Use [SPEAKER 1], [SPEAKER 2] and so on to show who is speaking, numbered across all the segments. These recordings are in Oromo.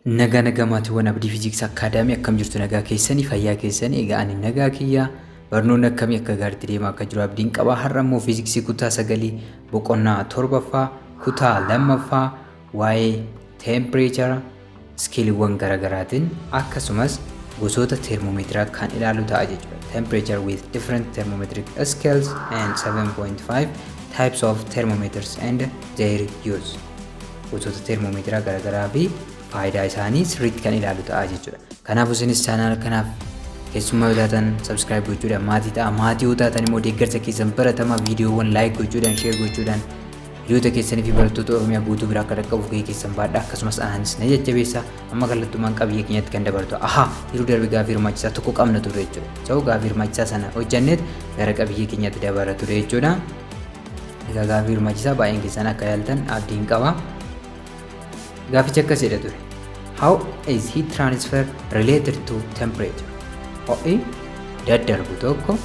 [SPEAKER 1] Nagaa nagaa, maatiiwwan Abdii Fiiziksii Akaadaamii, akkam jirtu? Nagaa keessanii, fayyaa keessanii? Egaa ani nagaa kiyyaa. Barnoonni akkamii akka gaariitti deemaa akka jiru abdiin qaba. Har'a immoo fiiziksii kutaa sagalii boqonnaa torbaffaa kutaa lammaffaa waa'ee temperature scaleiiwwan garaagaraatiin akkasumas gosoota teermoomeetiraa kan ilaalu ta'a jechuudha. Temperature with different thermometric scales and 7.5 types of thermometers and their use. Gosoota teermoomeetiraa garaagaraa fi faayidaa isaanii sirriitti kan ilaalu ta'a jechuudha. Kanaaf isinis channel kanaaf keessummaa yoo taatan subscribe gochuudhaan maatii ta'a. Maatii yoo taatan immoo deeggarsa keessan baratamaa viidiyoowwan like gochuudhaan, share gochuudhaan hiriyoota keessanii fi barattoota Oromiyaa guutuu biraa akka dhaqqabuuf gahee keessan baadha. Akkasumas anaanis na jajjabeessa. Amma kallattumaan qabiyyee keenyatti kan dabartu. Ahaa, yeroo darbe gaafii hirmaachisaa tokko qabna ture jechuudha. So gaafii hirmaachisaa sana hojjanneet gara qabiyyee keenyatti dabara ture jechuudha. Egaa gaafii hirmaachisaa baay'een keessan akka yaaltan abdiin qaba. Gaafichi akkas jedha ture. How is heat transfer related to temperature? Ho'i daddarbu tokko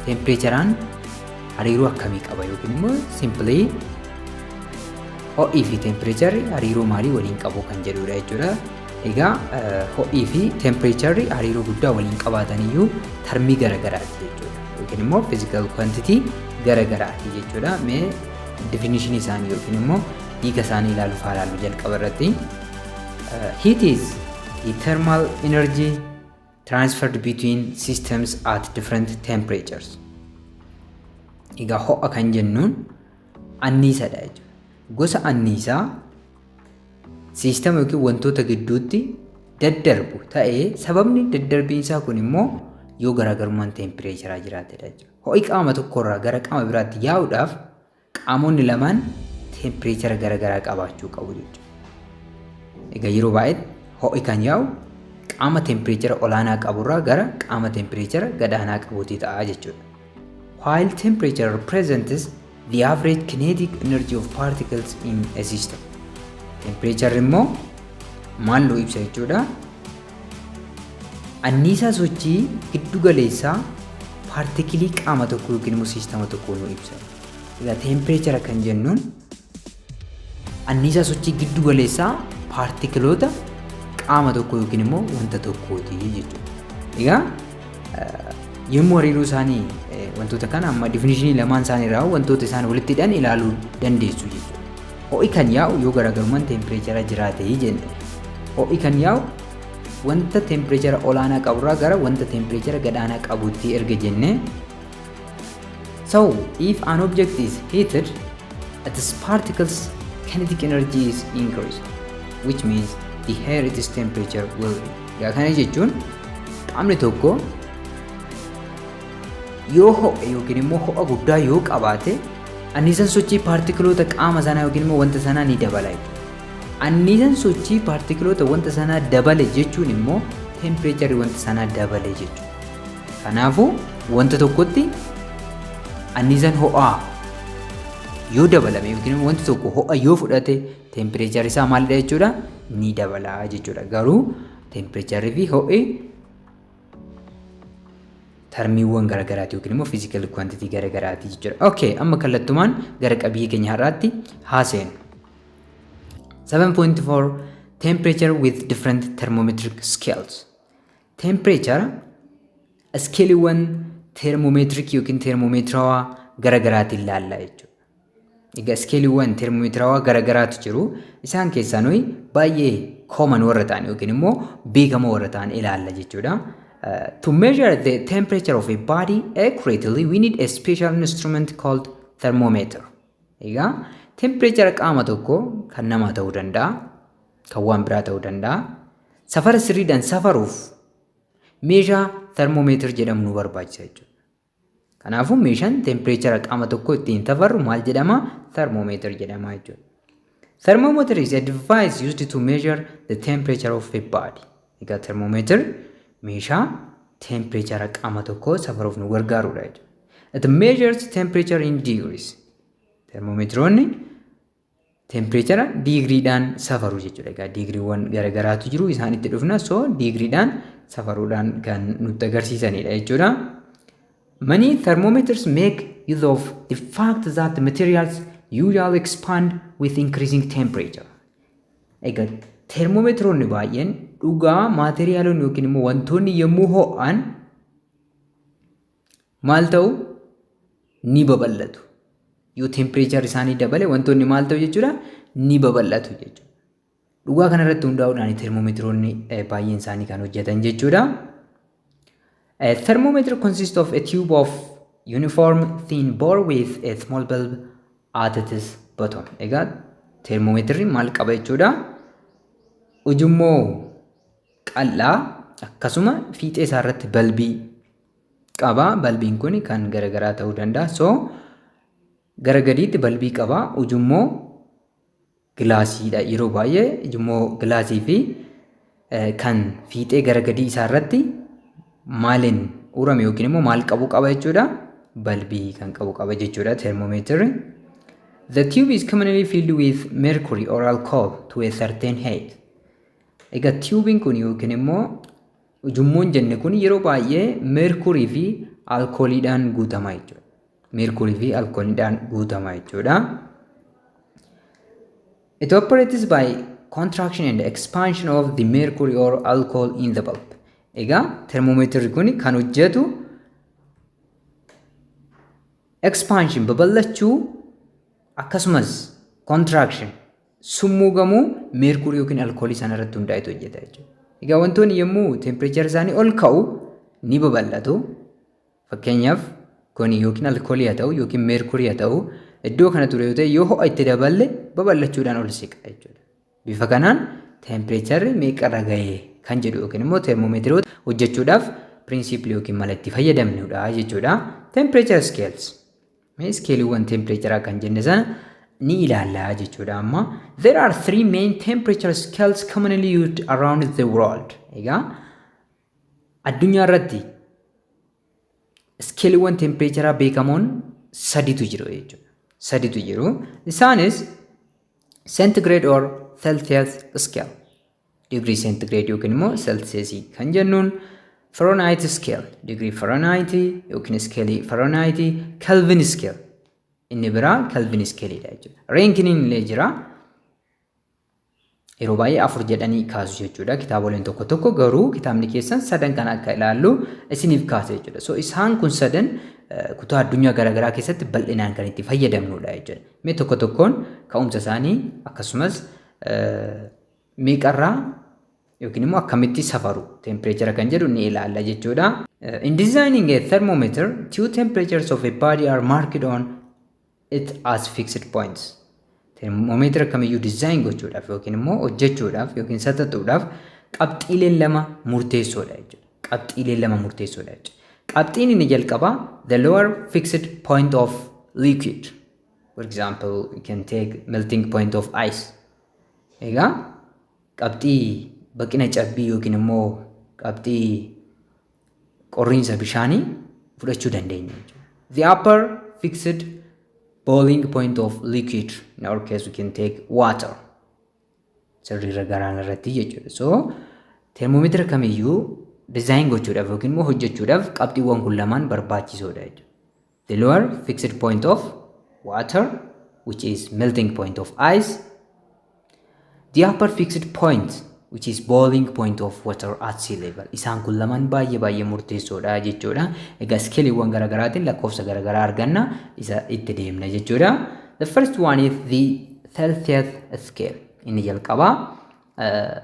[SPEAKER 1] temperatureaan hariiroo akkamii qaba yookiin immoo simply ho'ii fi temperatureri hariiroo maalii waliin qabu kan jedhudha jechuudha. Egaa ho'ii fi temperatureri hariiroo guddaa waliin qabaatan iyyuu termii garagaraati jechuudha. Yookiin immoo physical quantity garagaraati jechuudha. Mee definition isaanii yookiin immoo hiika isaanii ilaaluuf haa ilaallu jalqaba irratti. Heat is the thermal energy transferred between systems at different temperatures. Egaa ho'a kan jennuun anniisaadha jechuudha. Gosa anniisaa siistama yookiin wantoota gidduutti daddarbu ta'ee sababni daddarbiinsaa kun immoo yoo garaagarummaan temperatureaa jiraatedha jechuudha. Ho'i qaama tokkorraa gara qaama biraatti yaa'uudhaaf qaamonni lamaan temperature garaagaraa qabaachuu qabu jechuudha. Egaa yeroo baay'ee ho'i kan yaa'u qaama temperature olaanaa qaburraa gara qaama temperature gadaanaa qabuutti ta'a jechuudha. While temperature represents the average kinetic energy of particles in a system. Temperature immoo maal nu ibsa jechuudha? Anniisaa sochii giddu galeessaa paartikilii qaama tokko yookiin immoo siistama tokko nu ibsa. Egaa temperature kan jennuun anniisaa sochii giddu galeessaa paartikiloota qaama tokko yookiin immoo wanta tokkooti jechuudha. Egaa yommuu hariiroo isaanii wantoota kana amma definitionii lamaan isaanii irraa wantoota isaan walitti hidhan ilaaluu dandeessu jechuudha. Ho'i kan yaa'u yoo garaagarummaan temperature jiraate jenne. Ho'i kan yaa'u wanta temperature olaanaa qaburraa gara wanta temperature gadaanaa qabutti erga jenne. So if an object is heated, its particles kinetic energy is increased, which means the higher its temperature will be. Egaa kana jechuun qaamni tokko yoo ho'e yookiin immoo ho'a guddaa yoo qabaate anniisaan sochii paartikiloota qaama sanaa yookiin immoo wanta sanaa ni dabala jechuudha. Anniisaan sochii paartikiloota wanta sanaa dabale jechuun immoo temperatureri wanta sanaa dabale jechuudha. Kanaafuu wanta tokkotti anniisaan ho'aa yoo dabalame yookiin immoo wanti tokko ho'a yoo fudhate temperatureri isaa maalidha jechuudha? Ni dabala jechuudha. Garuu temperatureri fi ho'i termiiwwan garagaraati yookiin immoo physical quantity garagaraati jechuudha. Okay, amma kallattumaan gara qabiyyee keenya har'aatti haa seenu. 7.4 Temperature with different thermometric scales. Temperature scaleiiwwan thermometric yookiin thermomeetirawaa garagaraatiin ilaalla jechuudha. Egaa scaleiiwwan thermomeetirawaa garagaraatu jiru. Isaan keessaa nuyi baay'ee common warra ta'an yookiin immoo beekamoo warra ta'an ilaalla jechuudha. To measure the temperature of a body accurately, we need a special instrument called thermometer. Egaa temperature qaama tokko kan namaa ta'uu danda'a, kan waan biraa ta'uu danda'a. Safara sirriidhaan safaruuf meeshaa thermometer jedhamu nu barbaachisa jechuudha. Kanaafuu meeshaan temperature qaama tokko ittiin safarru maal jedhama? Thermometer jedhama jechuudha. Thermometer is a device used to measure the temperature of a body. Egaa thermometer meeshaa temperature qaama tokkoo safaruuf nu gargaarudha jechuudha. It measures temperature in degrees. Thermometeroonni temperature diigriidhaan safaru jechuudha. Egaa diigriiwwan garagaraatu jiru, isaan itti dhufna. So diigriidhaan safaruudhaan kan nutti agarsiisanidha jechuudha. Many thermometers make use of the fact that the materials usually expand with increasing temperature. Egaa Teermoomeetiroonni baay'een dhugaa maateriyaalonni yookiin immoo wantoonni yommuu ho'an maal ta'u? Ni babal'atu. Yoo temperature isaanii dabale, wantoonni maal ta'u jechuudha? Ni babal'atu jechuudha. Dhugaa kanarratti hundaa'uudhaan teermoomeetiroonni baay'een isaanii kan hojjetan jechuudha. A thermometer consists of a tube of uniform thin bore with a small bulb at its bottom. Egaa teermoomeetirri maal qaba jechuudha? Ujummoo qal'aa akkasuma fiixee isaa irratti balbii qaba. Balbiin kun kan garagaraa ta'uu danda'a. So gara gadiitti balbii qaba. Ujummoo gilaasiidha. Yeroo baay'ee ujummoo gilaasii fi kan fiixee gara gadii isaa irratti maaliin urame yookiin immoo maal qabu qaba jechuudha? Balbii kan qabu qaba jechuudha teermoomeetirri. The tube is commonly filled with mercury or alcohol to a certain height. Egaa tiyuubiin kun yookiin immoo ujummoon jenne kun yeroo baay'ee meerkurii fi alkooliidhaan guutama jechuudha. Meerkurii fi alkooliidhaan guutama jechuudha. It operates by contraction and expansion of the mercury or alcohol in the bulb. Egaa termoomeetirri kun kan hojjetu expansion, babal'achuu, akkasumas contraction, summuugamuu meerkurii yookiin alkoolii sana irratti hundaa'etu hojjeta jechuudha. Egaa wantoonni yommuu temperature isaanii ol ka'u ni babal'atu. Fakkeenyaaf, kun yookiin alkoolii haa ta'u yookiin meerkurii haa ta'u, iddoo kana ture yoo ta'e, yoo ho'a itti daballe babal'achuudhaan ol siqa jechuudha. Bifa kanaan teempireecharri meeqarra gahee kan jedhu yookiin immoo teermoomeetiroota hojjechuudhaaf piriinsiipilii yookiin mala itti fayyadamnudha jechuudha. Temperature scales. Mee iskeeliiwwan teempireecharaa kan jenne sana ni ilaalla jechuudha amma. There are three main temperature scales commonly used around the world. Egaa addunyaa irratti iskeeliiwwan teempireecharaa beekamoon saditu jiru jechuudha. Saditu jiru. Isaanis centigrade or Celsius scale. Degree centigrade yookiin immoo Celsius kan jennuun, Fahrenheit scale, degree Fahrenheit yookiin scale Fahrenheit, Kelvin scale. Inni biraa Kelvin scale dha jechuudha. Rankiniin illee jira. Yeroo baay'ee afur jedhanii kaasu jechuudha. Kitaaboleen tokko tokko garuu kitaabni keessan sadan kan akka ilaallu isiniif kaasa jechuudha. So isaan kun sadan kutaa addunyaa garaagaraa keessatti bal'inaan kan itti fayyadamnudha jechuudha. Mee tokko tokkoon ka'umsa isaanii akkasumas meeqarraa yookiin immoo akkamitti safaru teempireechara kan jedhu ni ilaalla jechuudha. In designing a thermometer, two temperatures of a body are marked on it as fixed points. Termoomeetira kamiyyuu design gochuudhaaf yookiin immoo hojjechuudhaaf yookiin saxaxuudhaaf qabxiileen lama murteessoodha jechuudha. Qabxiileen lama murteessoodha jechuudha. Qabxiin inni jalqabaa the lower fixed point of liquid. For example, you can take melting point of ice. Egaa qabxii baqina cabbii yookiin immoo qabxii qorriinsa bishaanii fudhachuu dandeenya jechuudha. The upper fixed boiling point of liquid, in our case we can take water. Sirriirra garaan irratti jechuudha. So termoomeetira kamiyyuu design gochuudhaaf yookiin immoo hojjechuudhaaf qabxiiwwan kun lamaan barbaachisoodha jechuudha. The lower fixed point of water, which is melting point of ice, the upper fixed point, which is boiling point of water at sea level. Isaan kun lamaan baay'ee baay'ee murteessoodha jechuudha. Egaa iskeeliiwwan garaagaraatiin lakkoofsa garaagaraa arganna, isa itti deemna jechuudha. The first one is the Celsius scale. Inni jalqabaa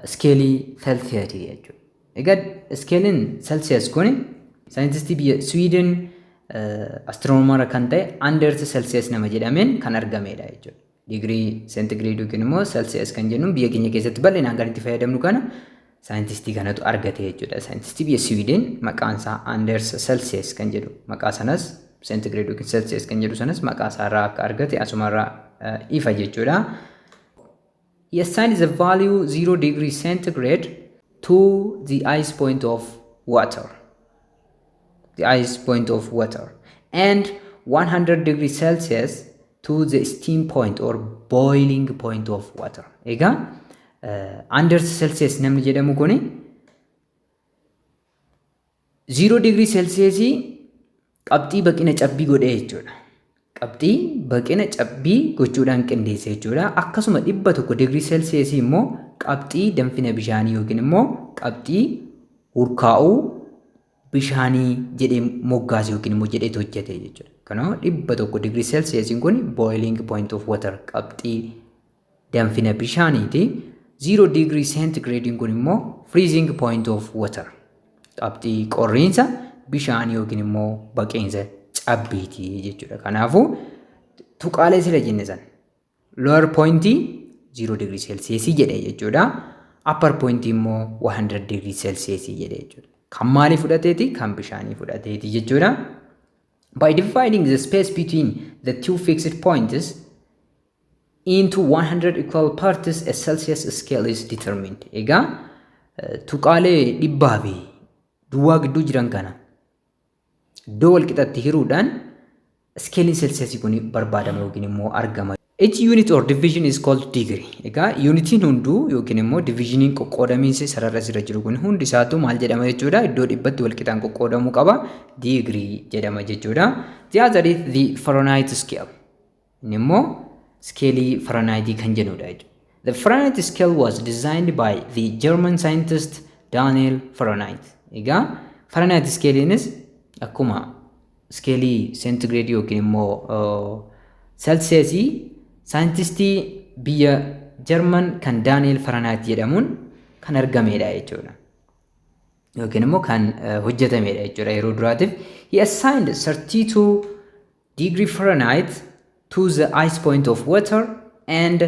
[SPEAKER 1] iskeelii Celsius jechuudha. Egaa iskeeliin Celsius kun saayintistii biyya Sweden, astiroonomara kan ta'e Anders Celsius nama jedhameen kan argamedha jechuudha. Digirii seentigireed yookiin immoo Celsius kan jennuun biyya keenya keessatti bal'inaan kan itti fayyadamnu kana saayintistii kanatu argate jechuudha. Saayintistii biyya Sweden maqaan isaa Anders Celsius kan jedhu, maqaa sanas seentigireed yookiin Celsius kan jedhu sanas maqaa isaarraa akka argate asumarraa ifa jechuudha. He assigned the value 0 degree centigrade to the ice point of water. The ice point of water and 100 degree Celsius to the steam point or boiling point of water. Egaa Anders Celsius namni jedhamu kuni 0 degree Celsius qabxii baqina cabbii godhee jechuudha. Qabxii baqina cabbii gochuudhaan qindeesse jechuudha. Akkasuma 100 degree Celsius immoo Qabxii danfina bishaanii yookiin immoo qabxii hurkaa'uu bishaanii jedhee moggaase yookiin immoo jedheetu hojjete jechuudha. Kanaaf 100 digirii seelsiyeesiin kun boiling point of water, qabxii danfina bishaaniiti. 0 digirii seentigireediin kun immoo freezing point of water, qabxii qorriinsa bishaanii yookiin immoo baqeensa cabbiiti jechuudha. Kanaafuu tuqaalee sila jenne sana lower pointii 0 digirii seelsiyeesii jedhe jechuudha. Upper pointii immoo 100 digirii seelsiyeesii jedhe jechuudha. Kan maalii fudhateeti? Kan bishaanii fudhateeti jechuudha. By dividing the space between the two fixed points into 100 equal parts, a Celsius scale is determined. Egaa tuqaalee dhibbaa fi duwwaa gidduu jiran kana iddoo wal qixatti hiruudhaan iskeeliin seelsiyeesii kun barbaadama yookiin immoo argama. Each unit or division is called degree. Egaa yuunitiin hunduu yookiin immoo divisioniin qoqqoodamiinsi sarara asirra jiru kun hundi isaatu maal jedhama jechuudha? Iddoo 100tti wal qixaan qoqqoodamuu qaba. Degree jedhama jechuudha. The other is the Fahrenheit scale. Inni immoo skeelii Fahrenheit kan jennudha jechuudha. The Fahrenheit scale was designed by the German scientist Daniel Fahrenheit. Egaa Fahrenheit scale'iinis akkuma skeelii seentigireedii yookiin immoo Celsiusii saayintistii biyya Jarman kan Daani'el Fahrenheit jedhamuun kan argamedha jechuudha. Yookiin immoo kan hojjetamedha jechuudha yeroo duraatiif. He assigned 32 degree Fahrenheit to the ice point of water and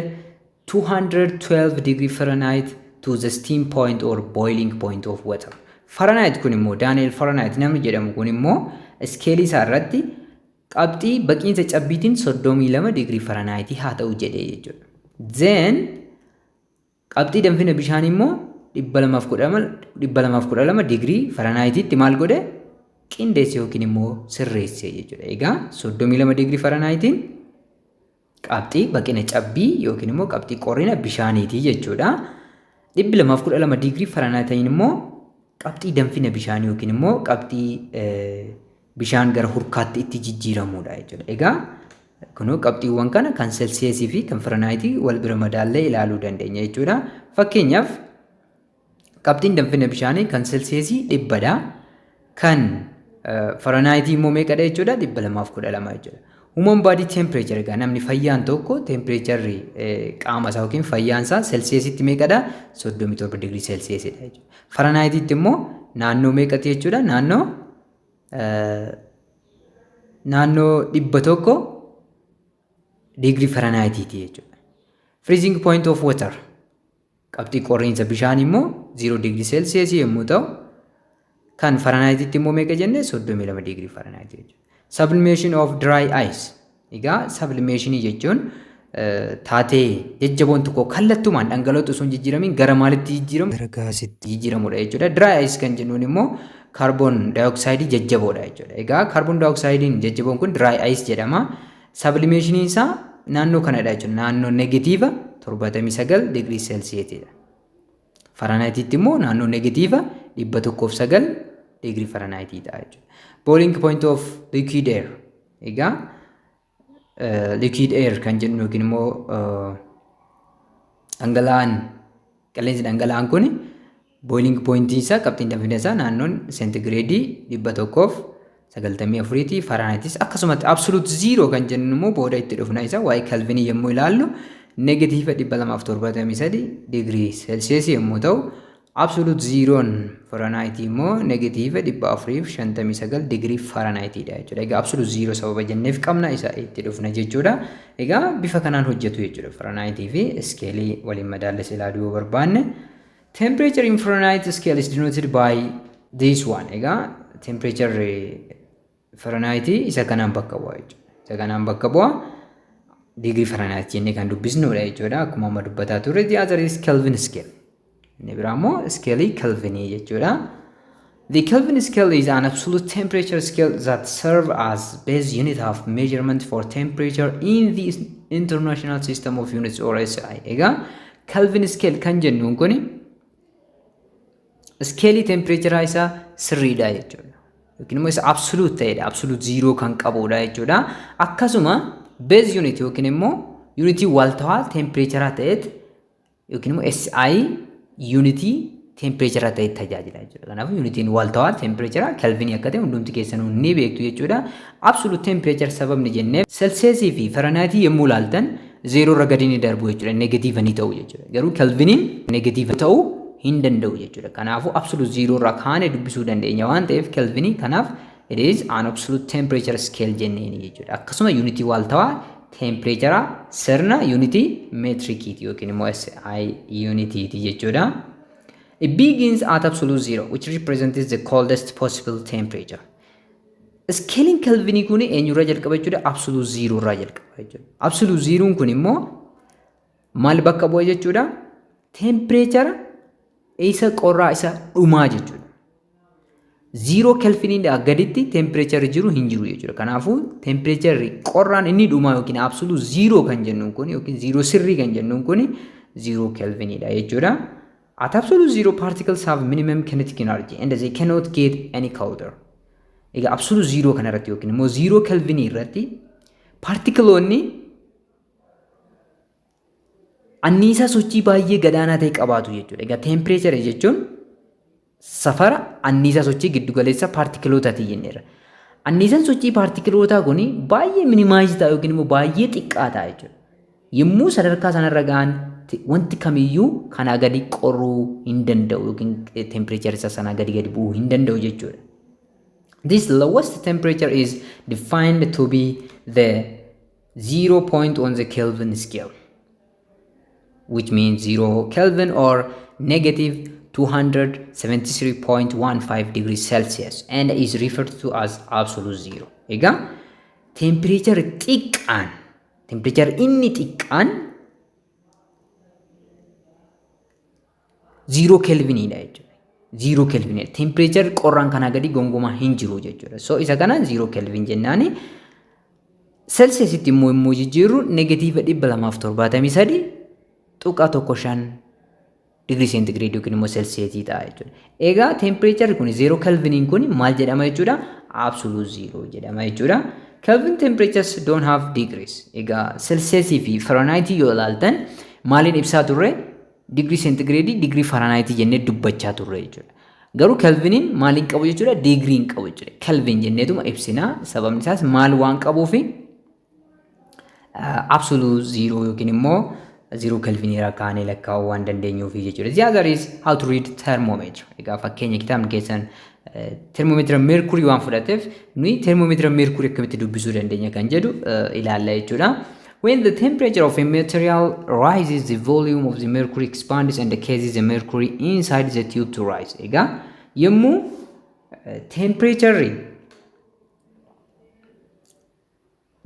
[SPEAKER 1] 212 degree Fahrenheit to the steam point or boiling point of water. Fahrenheit kun immoo, Daani'el Fahrenheit namni jedhamu kun immoo, iskeelii isaa irratti qabxii baqiinsa cabbiitiin 32 digirii Fahrenheit haa ta'u jedhee jechuudha. Then qabxii danfina bishaanii immoo 212 digirii Fahrenheititti maal godhe? Qindeesse yookiin immoo sirreesse jechuudha. Egaa 32 digirii Fahrenheitiin qabxii baqina cabbii yookiin immoo qabxii qorrina bishaaniiti jechuudha. 212 digirii Fahrenheitiin immoo qabxii danfina bishaanii yookiin immoo qabxii bishaan gara hurkaatti itti jijjiiramudha jechuudha. Egaa kunoo qabxiiwwan kana kan Seelsiyeesii fi kan Fahrenheitii wal bira madaallee ilaaluu dandeenya jechuudha. Fakkeenyaaf, qabxiin danfina bishaanii kan Seelsiyeesii 100dha. Kan Fahrenheitii immoo meeqadha jechuudha? 212 jechuudha. Human body temperature, egaa namni fayyaan tokko temperatureri qaama isaa yookiin fayyaan isaa Seelsiyeesitti meeqadha? 37 digirii Seelsiyeesidha jechuudha. Fahrenheititti immoo naannoo meeqati jechuudha? Naannoo 100 digirii Fahrenheitiiti jechuudha. Freezing point of water, qabxii qorriinsa bishaan immoo 0 digirii Seelsiyeesii yommuu ta'u, kan Fahrenheititti immoo meeqa jenne? 32 digirii Fahrenheit jechuudha. Sublimation of dry ice. Egaa sublimationii jechuun taatee jajjaboon tokko kallattumaan dhangala'ootti osoo hin jijjiiramiin gara maalitti jijjiiramu? Gara gaasitti jijjiiramudha jechuudha. Dry ice kan jennuun immoo kaarboon daayoksayidii jajjaboodha jechuudha. Egaa kaarboon daayoksaayidiin jajjaboon kun dry ice jedhama. Sublimationiin isaa naannoo kanadha jechuudha. Naannoo negatiiva 79 digirii seelsiyeetiidha. Fahrenheititti immoo naannoo negatiiva 109 digirii Fahrenheitii ta'a jechuudha. Boiling point of liquid air. Egaa liquid air kan jennu yookiin immoo dhangala'aan, qilleensi dhangala'aan kun boiling pointii isaa, qabxiin danfina isaa naannoon seentigireedii 194ti. Fahrenheitis akkasumatti. Absolute zero kan jennu immoo booda itti dhufna, isa waa'ee kelvinii yommuu ilaallu, negatiiva 273 digirii seelsiyeesii yommuu ta'u, absolute zeroon Fahrenheit immoo negatiiva 459 digirii Fahrenheitiidha jechuudha. Egaa absolute zero sababa jenneef qabna, isa itti dhufna jechuudha. Egaa bifa kanaan hojjetu jechuudha. Fahrenheitii fi iskeelii waliin madaalles ilaaluu yoo barbaanne. Temperature in Fahrenheit scale is denoted by this one. Egaa temperature Fahrenheit isa kanaan bakka bu'a jechuudha. Isa kanaan bakka bu'a. Digirii Fahrenheit jennee kan dubbisnudha jechuudha. Akkuma amma dubbataa turre, the other is Kelvin scale. Inni biraa immoo iskeelii Kelvinii jechuudha. The Kelvin scale is an absolute temperature scale that serve as base unit of measurement for temperature in the International System of Units or SI. Egaa Kelvin scale kan jennuun kuni iskeelii tempereecharaa isaa sirriidha jechuudha. Yookiin immoo isa absolute ta'edha. Absolute zero kan qabudha jechuudha. Akkasuma base unit yookiin immoo unitii waaltawaa tempereecharaa ta'eet yookiin immoo SI yuunitii teempireechara ta'e tajaajila jechuudha. Kanaafuu yuunitiin waaltawaa teempireechara kelvinii akka ta'e hundumti keessanuu ni beektu jechuudha. Absolute temperature sababni jenneef selsiyeesii fi faranaayitii yommuu ilaaltan zeeroo irra gadi ni darbu jechuudha. Negatiiva ni ta'u jechuudha. Garuu kelviniin negatiiva ta'uu hin danda'u jechuudha. Kanaafuu absolute zero irraa kaanee dubbisuu dandeenya waan ta'eef kelvinii kanaaf it is an absolute temperature scale jenneeni jechuudha. Akkasuma yuunitii waaltawaa teempireechara sirna yuunitii meetirikiiti yookiin immoo SI yuunitiiti jechuudha. It begins at absolute zero, which represents the coldest possible temperature. Iskeeliin kelvinii kun eenyurraa jalqaba jechuudha? Absolute zero irraa jalqaba jechuudha. Absolute zeroon kun immoo maal bakka bu'a jechuudha? Teempireechara isa qorraa isa dhumaa jechuudha. Zero kelviniidhaa gaditti teempireecharri jiru hin jiru jechuudha. Kanaafuu teempireecharri qorraan inni dhumaa yookiin absolute zero kan jennuun kun yookiin zero sirrii kan jennuun kun zero kelviniidha jechuudha. At absolute zero, particles have minimum kinetic energy and they cannot get any colder. Egaa absolute zero kanarratti yookiin immoo zero kelvinii irratti paartikiloonni anniisaa sochii baay'ee gadaanaa ta'e qabaatu jechuudha. Egaa teempireechara jechuun safara anniisaa sochii giddugaleessa paartikilootaati jenneerra. Anniisaan sochii paartikilootaa kun baay'ee minimize ta'a yookiin immoo baay'ee xiqqaa ta'a jechuudha. Yommuu sadarkaa sanarra ga'an wanti kamiyyuu kanaa gadi qorruu hin danda'u yookiin teempireechara isaa sanaa gadi gadi bu'uu hin danda'u jechuudha. This lowest temperature is defined to be the zero point on the Kelvin scale, which means 0 Kelvin or negative 273.15 degrees Celsius, and is referred to as absolute zero. Egaa teempireechara inni xiqqaan 0 kelviniidha jechuudha. 0 kelviniidha. Teempireecharri qorraan kanaa gadi gonkumaa hin jiru jechuudha. So isa kana 0 kelvin jennaani. Selsiyeesitti immoo jijjiirru negatiiva 273.15 digirii seentigireedii yookiin immoo selsiyeesii ta'a jechuudha. Egaa teempireecharri kun 0 kelviniin kun maal jedhama jechuudha? Absolute zero jedhama jechuudha. Kelvin temperatures don't have degrees. Egaa selsiyeesii fi Fahrenheit yoo ilaaltan maaliin ibsaa turre? Digirii seentigireedii, digirii Fahrenheit jennee dubbachaa turre jechuudha. Garuu kelviniin maaliin qabu jechuudha? Digirii hin qabu jechuudha. Kelvin jenneetuma ibsina. Sababni isaas maal waan qabuufi? Absolute zero yookiin immoo zero kelvinii irraa kaanee lakkaa'uu waan dandeenyuufi jechuudha. The other is how to read thermometer. Egaa fakkeenya kitaabni keessan termomeetira meerkurii waan fudhateef nuyi termomeetira meerkurii akkamitti dubbisuu dandeenya kan jedhu ilaalla jechuudha. When the temperature of a material rises, the volume of the mercury expands and causes the mercury inside the tube to rise. Egaa yommuu teempireecharri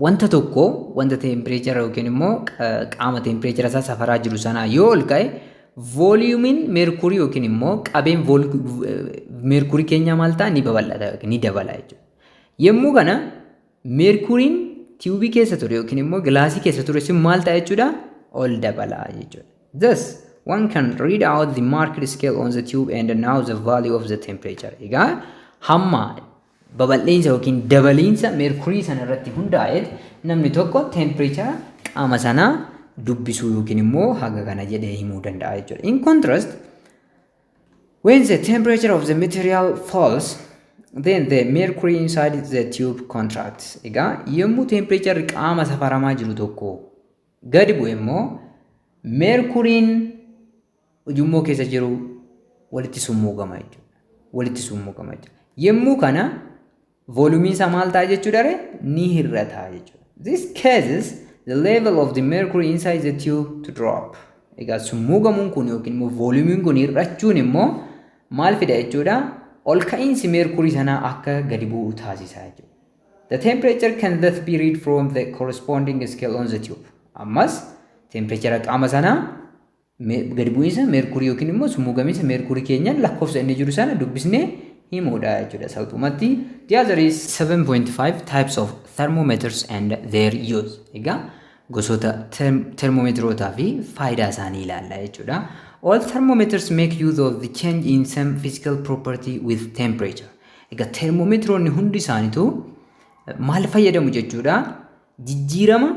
[SPEAKER 1] wanta tokko, wanta teempireechara yookiin immoo qaama teempireechara isaa safaraa jiru sanaa yoo ol ka'e, vooliyuumiin meerkurii yookiin immoo qabeen meerkurii keenyaa maal ta'a? Ni babal'ata yookiin ni dabala jechuudha. Yommuu kana meerkuriin tiyuubii keessa ture yookiin immoo gilaasii keessa ture sun maal ta'a jechuudha? Ol dabala jechuudha. Thus, one can read out the marked scale on the tube and know the value of the temperature. Egaa hamma babal'eensa yookiin dabaliinsa meerkurii sana irratti hundaa'eet namni tokko teempireechara qaama sanaa dubbisuu yookiin immoo haga kana jedhee himuu danda'a jechuudha. In contrast, when the temperature of the material falls, then the mercury inside the tube contracts. Egaa yommuu teempireecharri qaama safaramaa jiru tokko gadi bu'e immoo meerkuriin ujummoo keessa jiru walitti summuugama jechuudha. Walitti summuugama jechuudha. Yommuu kana voolumiin isaa maal ta'a jechuudha ree? Ni hir'ata jechuudha. This causes the level of the mercury inside the tube to drop. Egaa summuugamuun kun yookiin immoo voolumiin kun hir'achuun immoo maal fida jechuudha? Ol ka'iinsi meerkurii sanaa akka gadi bu'u taasisa jechuudha. The temperature can thus be read from the corresponding scale on the tube. Ammas teempireechara qaama sanaa gadi bu'iinsa meerkurii yookiin immoo summuugamiinsa meerkurii keenyaan lakkoofsa inni jiru sana dubbisnee himuudha jechuudha salphumatti. The other is 7.5 types of thermometers and their use. Egaa gosoota termomeetirootaa fi faayidaa isaanii ilaalla jechuudha. All thermometers make use of the change in some physical property with temperature. Egaa termomeetiroonni hundi isaaniitu maal fayyadamu jechuudha? Jijjiirama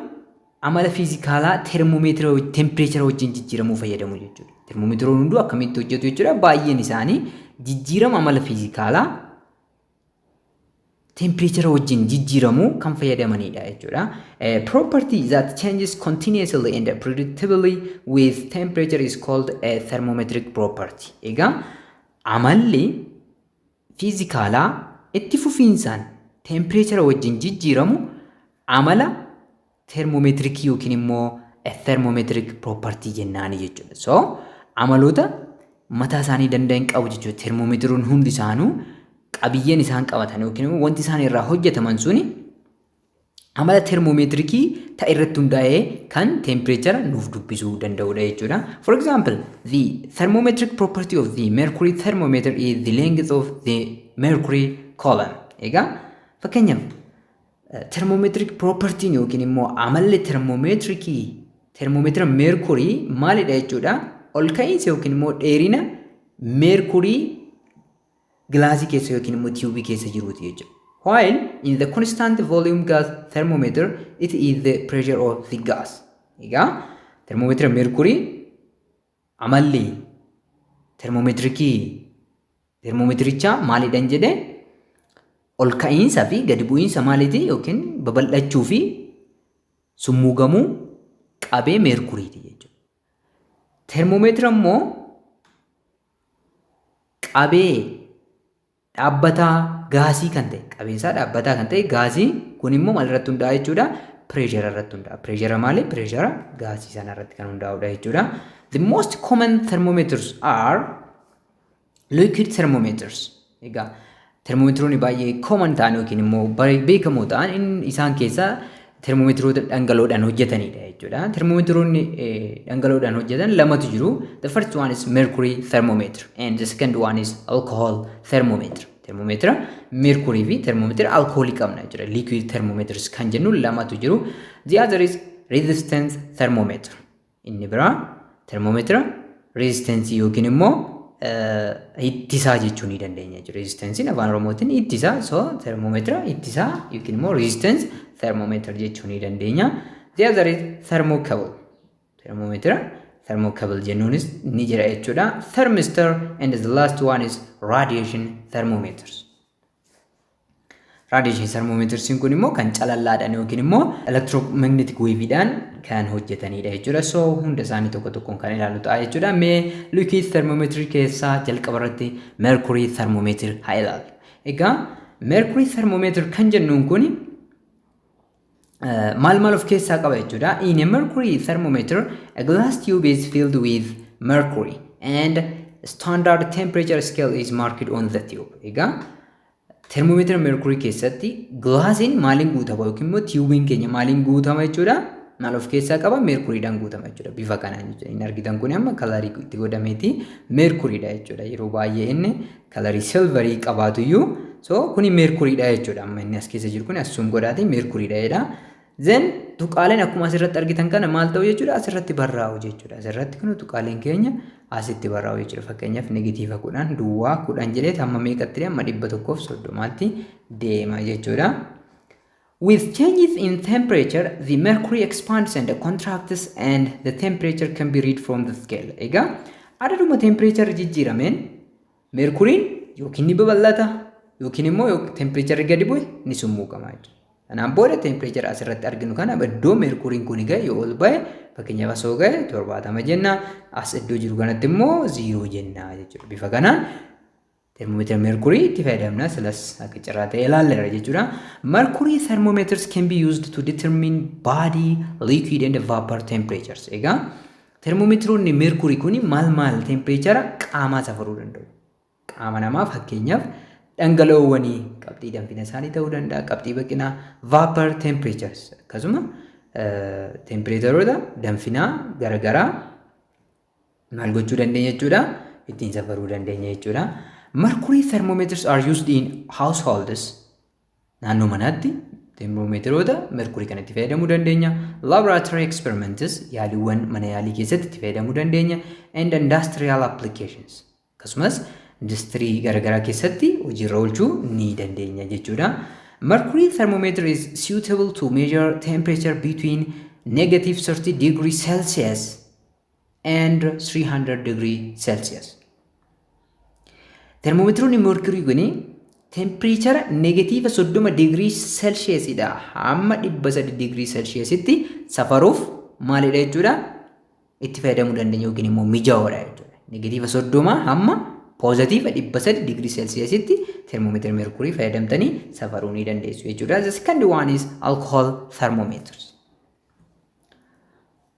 [SPEAKER 1] Amala fiizikaalaa termoomeetira temperature wajjin jijjiiramuu fayyadamu jechuudha. Termoomeetiroonni hunduu akkamitti hojjetu jechuudha? Baay'een isaanii jijjiirama amala fiizikaalaa temperature wajjin jijjiiramuu kan fayyadamanidha jechuudha. A property that changes continuously and predictably with temperature is called a thermometric property. Egaa amalli fiizikaalaa itti fufiinsaan temperature wajjin jijjiiramu amala termoomeetirikii yookiin immoo thermometric property jennaani jechuudha. So amaloota mataa isaanii danda'an qabu jechuudha. Termoomeetiroonni hundi isaanuu qabiyyeen isaan qabatan yookiin immoo wanti isaan irraa hojjetaman suni amala termoomeetirikii ta'e irratti hundaa'ee kan temperature nuuf dubbisuu danda'udha jechuudha. For example, the thermometric property of the mercury thermometer is the length of the mercury column. Egaa fakkeenyaaf, thermometric property yookiin immoo amalli termoomeetirikii termoomeetira meerkurii maalidha jechuudha? Ol ka'iinsa yookiin immoo dheerina meerkurii gilaasii keessa yookiin immoo tiyuubii keessa jiruuti jechuudha. While in the constant volume gas thermometer, it is the pressure of the gas. Egaa termoomeetira meerkurii, amalli termoomeetirikii termoomeetirichaa maalidhaan jedhee, ol ka'iinsa fi gadi bu'iinsa maaliiti yookiin babal'achuu fi summuugamuu qabee meerkuriiti jechuudha. Termoomeetira immoo qabee dhaabbataa gaasii kan ta'e, qabeensaa dhaabbataa kan ta'e gaasii kun immoo maal irratti hundaa'a jechuudha? Pressure irratti hundaa'a. Pressure maali? Pressure gaasii sana irratti kan hundaa'udha jechuudha. The most common thermometers are liquid thermometers. Egaa termoomeetiroonni baay'ee common ta'an yookiin immoo beekamoo ta'an isaan keessaa termoomeetiroota dhangala'oodhaan hojjetanidha jechuudha. Termoomeetiroonni dhangala'oodhaan hojjetan lamatu jiru. The first one is mercury thermometer and the second one is alcohol thermometer. Termoomeetira mercury fi termoomeetira alkoolii qabna jechuudha. Liquid thermometers kan jennu lamatu jiru. The other is resistance thermometer. Inni biraa termoomeetira resistance yookiin immoo ittisaa jechuu ni dandeenya jechuudha. Resistanceiin afaan Oromootiin ittisaa, so termoomeetira ittisaa yookiin immoo resistance thermometer jechuu ni dandeenya. The other is thermocouple. Termoomeetira thermocouple jennuunis ni jira jechuudha. Thermistor, and the last one is radiation thermometers. Radiation thermometers kun immoo kan calallaadhaan yookiin immoo electromagnetic waveidhaan kan hojjetanidha jechuudha. So hunda isaanii tokko tokkoon kan ilaalu ta'a jechuudha. Mee liquid thermometer keessaa jalqaba irratti mercury thermometer haa ilaallu. Egaa mercury thermometer kan jennuun kun maal maal of keessaa qaba jechuudha? In a mercury thermometer, a glass tube is filled with mercury and standard temperature scale is marked on the tube. Egaa termoomeetira mercury keessatti gilaasiin maaliin guutama yookiin immoo tiyuubiin keenya maaliin guutama jechuudha? Maal of keessaa qaba? Meerkuriidhaan guutama jechuudha. Bifa kanaan jechuudha. Inni argitan kun amma colorii itti godhameeti meerkuriidha jechuudha. Yeroo baay'ee inni colorii silverii qabaatuyyuu, so kuni meerkuriidha jechuudha. Amma inni as keessa jiru kun assume godhaate meerkuriidha jedha. Then tuqaaleen akkuma asirratti argitan kana maal ta'u jechuudha? Asirratti barraa'u jechuudha. Asirratti kun tuqaaleen keenya asitti barraa'u jechuudha. Fakkeenyaaf, negative 10, duwwaa 10 jedhee hamma meeqatti? Hamma 130tti deema jechuudha. With changes in temperature, the mercury expands and contracts and the temperature can be read from the scale. Egaa adaduma temperature jijjiirameen meerkuriin yookiin ni babal'ata yookiin immoo temperature gadi bu'e ni summuuqama jechuudha. Kanaan booda temperature asirratti arginu kana iddoo meerkuriin kun gahe yoo ol ba'e, fakkeenyaaf asoo gahe 70 jenna, as iddoo jiru kanatti immoo 0 jenna jechuudha. Bifa kanaan termomeetira meerkurii itti fayyadamna, silas akka carraa ta'e ilaalleera jechuudha. Mercury thermometers can be used to determine body, liquid and vapor temperatures. Egaa termomeetiroonni meerkurii kun maal maal temperature qaamaa safaruu danda'u? Qaama namaa, fakkeenyaaf dhangala'oowwanii qabxii danfina isaanii ta'uu danda'a, qabxii baqinaa, vapor temperatures, akkasuma tempereecharoota danfinaa garaagaraa maal gochuu dandeenya jechuudha? Ittiin safaruu dandeenya jechuudha. Mercury thermometers are used in households. Naannoo manaatti termomeetiroota merkurii kan itti fayyadamuu dandeenya. Laboratory experiments, yaaliiwwan mana yaalii keessatti itti fayyadamuu dandeenya. And industrial applications. Akkasumas industirii garaagaraa keessatti hojiirra oolchuu ni dandeenya jechuudha. Mercury thermometer is suitable to measure temperature between negative 30 degree Celsius and 300 degree Celsius. Termoomeetiroonni meerkurii kuni temperature negative 30 digirii Celsiusidha hamma 300 digirii Celsiusitti safaruuf maalidha jechuudha, itti fayyadamuu dandeenya yookiin immoo mijaa'oodha jechuudha. Negative 30 hamma positive 300 digirii Celsiusitti termoomeetira meerkurii fayyadamtanii safaruu ni dandeessu jechuudha. The second one is alcohol thermometers.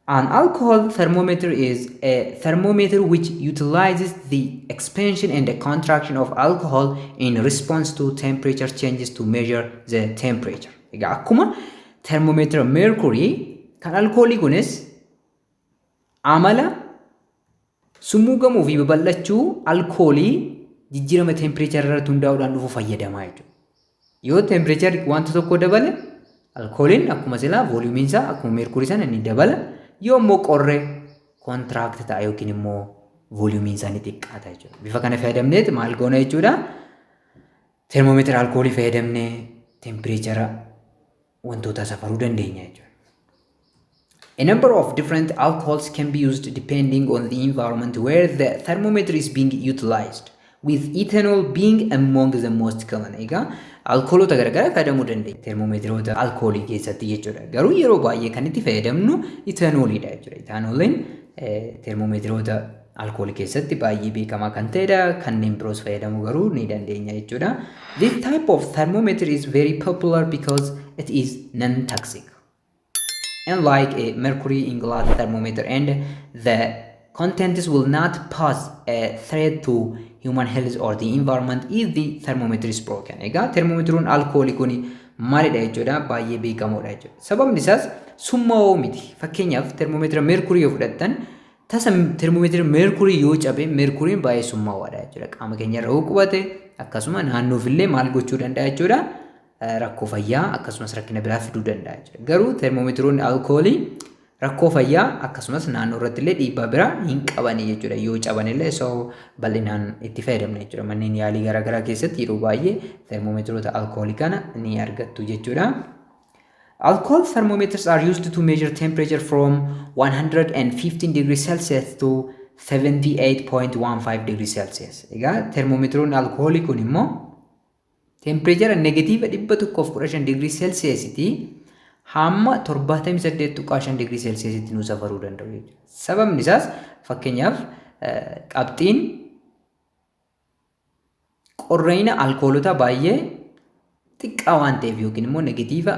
[SPEAKER 1] An alcohol thermometer is a thermometer which utilizes the expansion and the contraction of alcohol in response to temperature changes to measure the temperature. Egaa akkuma thermometer mercury kan alkoolii kunis amala summuugamuu fi babal'achuu alkoolii jijjiirama temperature irratti hundaa'uudhaan dhufu fayyadamaa jechuudha. Yoo temperature wanta tokko dabale, alkooliin akkuma silaa volumeiin isaa akkuma meerkurii sana ni dabala. Yoo immoo qorre, contract ta'a yookiin immoo volumeiin isaa ni xiqqaata jechuudha. Bifa kana fayyadamneet maal goona jechuudha? Termoomeetira alkoolii fayyadamnee temperature wantoota safaruu dandeenya jechuudha. A number of different alcohols can be used depending on the environment where the thermometer is being utilized, with ethanol being among the most common. Egaa alkoolota garaagaraa fayyadamuu dandeenya termoomeetiroota alkoolii keessatti jechuudha. Garuu yeroo baay'ee kan itti fayyadamnu ethanooliidha jechuudha. Ethanooliin termoomeetiroota alkoolii keessatti baay'ee beekamaa kan ta'edha. Kanneen biroos fayyadamuu garuu ni dandeenya jechuudha. This type of thermometer is very popular because it is non-toxic. Unlike a mercury in glass thermometer, and the contents will not pose a threat to human health or the environment if the thermometer is broken. Egaa termoomeetiroon alkoolii kun maalidha jechuudha? Baay'ee beekamoodha jechuudha. Sababni isaas summaa'oo miti. Fakkeenyaaf, termoomeetira meerkurii yoo fudhattan, tasa termoomeetira meerkurii yoo cabe, meerkuriin baay'ee summaa'oodha jechuudha. Qaama keenya irra yoo qubate, akkasuma naannoof illee maal gochuu danda'a jechuudha? Rakkoo fayyaa akkasumas rakkina biraa fiduu danda'a jechuudha. Garuu termoomeetiroonni alkoolii rakkoo fayyaa akkasumas naannoo irratti illee dhiibbaa biraa hin qabani jechuudha. Yoo caban illee so bal'inaan itti fayyadamna jechuudha. Manneen yaalii garaagaraa keessatti yeroo baay'ee termoomeetiroota alkoolii kana ni argattu jechuudha. Alcohol thermometers are used to measure temperature from 115 degrees Celsius to 78.15 degrees Celsius. Egaa termoomeetiroonni alkoolii kun immoo temperature negative 115 digirii Celsiusitii hamma 78.5 digirii Celsiusitti nu safaruu danda'u jechuudha. Sababni isaas, fakkeenyaaf, qabxiin qorreena alkoolota baay'ee xiqqaa waan ta'eef yookiin immoo negative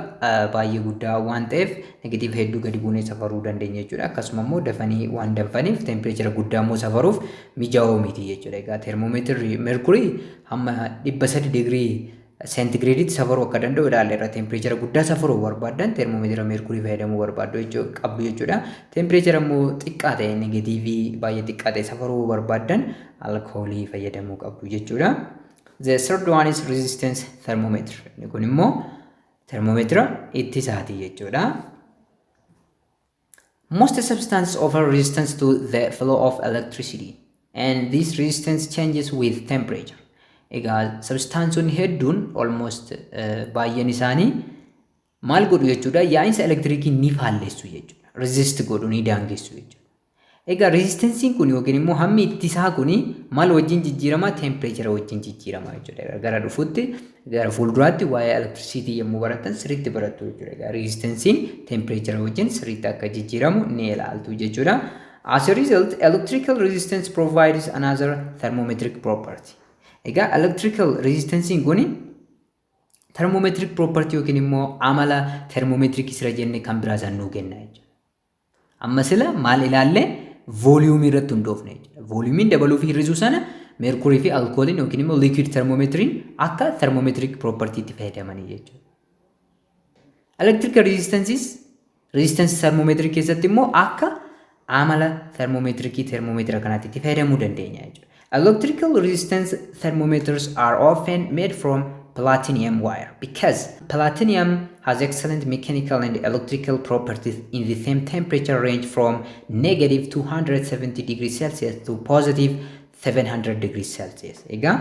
[SPEAKER 1] baay'ee guddaa waan ta'eef, negative hedduu gadi buunee safaruu dandeenya jechuudha. Akkasuma immoo dafanii waan danfaniif temperature guddaa immoo safaruuf mijaa'oo miti jechuudha. Egaa termoomeetirri meerkurii hamma 300 digirii seentigireeditti safaruu akka danda'u ilaalleerra. Temperature guddaa safaruu barbaaddan termoomeetira meerkurii fayyadamuu barbaaddu qabdu jechuudha. Temperature immoo xiqqaa ta'e, negative baay'ee xiqqaa ta'e safaruu barbaaddan alkoolii fayyadamuu qabdu jechuudha. The third one is resistance thermometer. Inni kun immoo termoomeetira ittisaati jechuudha. Most substances offer resistance to the flow of electricity, and this resistance changes with temperature. Egaa substaansonni hedduun, almost baay'een isaanii maal godhu jechuudha? Yaa'insa elektiriikii ni faallessu jechuudha. Resist godhu, ni daangessu jechuudha. Egaa resistanceiin kun yookiin immoo hammi ittisaa kun maal wajjin jijjiirama? Temperature wajjin jijjiirama jechuudha. Gara dhufutti, gara fuulduraatti waa'ee elektirisiitii yommuu baratan sirriitti barattu jechuudha. Egaa resistanceiin temperature wajjin sirriitti akka jijjiiramu ni ilaaltu jechuudha. As a result, electrical resistance provides another thermometric property. Egaa electrical resistanceiin kun thermometric property yookiin immoo amala thermometric sira jenne kan biraa san nuu kenna jechuudha. Amma sila maal ilaalle? Volumeii irratti hundoofne jechuudha. Volumeiin dabaluu fi hir'isuu sana meerkurii fi alkooliin yookiin immoo liquid thermometeriin akka thermometric propertytti fayyadamanii jechuudha. Electrical resistances resistance thermometer keessatti immoo akka amala thermometrikii thermomeetira kanaatti itti fayyadamuu dandeenya jechuudha. Electrical resistance thermometers are often made from platinum wire because platinum has excellent mechanical and electrical properties in the same temperature range from negative 270 degrees Celsius to positive 700 degrees Celsius. Egaa